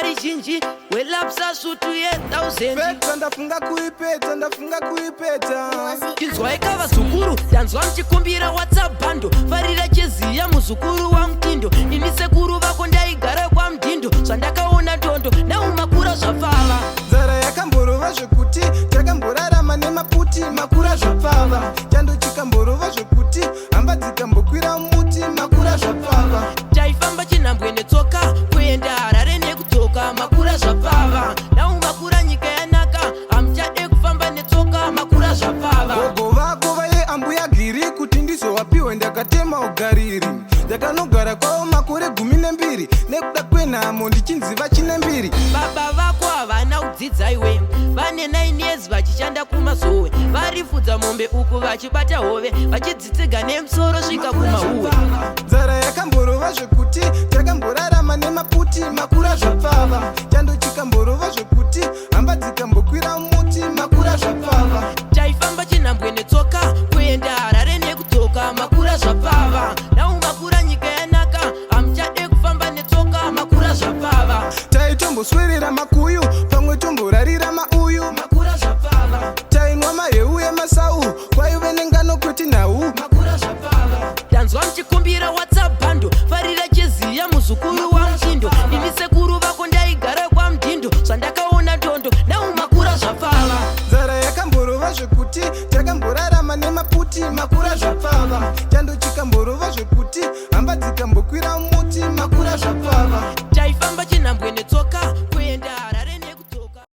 mari zhinji welapsa sutu ye1000. Peta, ndafunga kuipeta, ndafunga kuipeta. Inzwaika vazukuru, ndanzwa muchikumbira WhatsApp bundle. Farira cheziya, muzukuru waMutindo. Ini sekuru vako ndaigara kwaMudhindo, zvandakaona ndondo naumakura zvapfava. Nzara yakamborova zvekuti takamborarama nemaputi. Makura zvapfava. Chando chikamborova zvekuti hamba dzikambokwira muti. Makura zvapfava. Taifamba chinhambwe netsoka kuenda Harare nekudzoka. Makura zvapfava. Naumakura, nyika yanaka, hamuchade kufamba netsoka. Makura zvapfava. Gogo vako vaye ambuya Giri, kuti ndizowapiwe ndakatema ugariri. Ndakanogara kwavo makore 12 nekuda kwenhamo, ndichinzi vachine mbiri. Baba vako havana kudzidza iwe, vane 9 years vachishanda kumazowe, varifudza mombe uku vachibata hove, vachidzitsiga nemusoro svika kumahuwe. Nzara yakamborova zvekuti takamborarama nemaputi. Makura zvapfava. Chando chikamborova zvekuti hamba dzikambokwira muti. Makura zvapfava. Taifamba chinhambwe netsoka kuenda Harare nekudzoka. Makura zvapfava. Naumakura, nyika yanaka, hamuchade kufamba netsoka. Makura zvapfava. Taitomboswerera makuyu, pamwe tomborarira mauyu. Makura zvapfava. Tainwa maheu emasau, kwaive nengano kwete nhau. Makura zvapfava. Ndanzwa muchikumbira WhatsApp bundle. Farira cheziya, muzukuru waMutindo. Ini sekuru vako ndaigara kwaMudhindo, zvandakaona ndondo naumakura zvapfava. Nzara yakamborova zvekuti takamborarama nemaputi. Makura zvapfava. Chando chikamborova zvekuti hamba dzikambokwira muti. Makura zvapfava. Taifamba chinhambwe netsoka.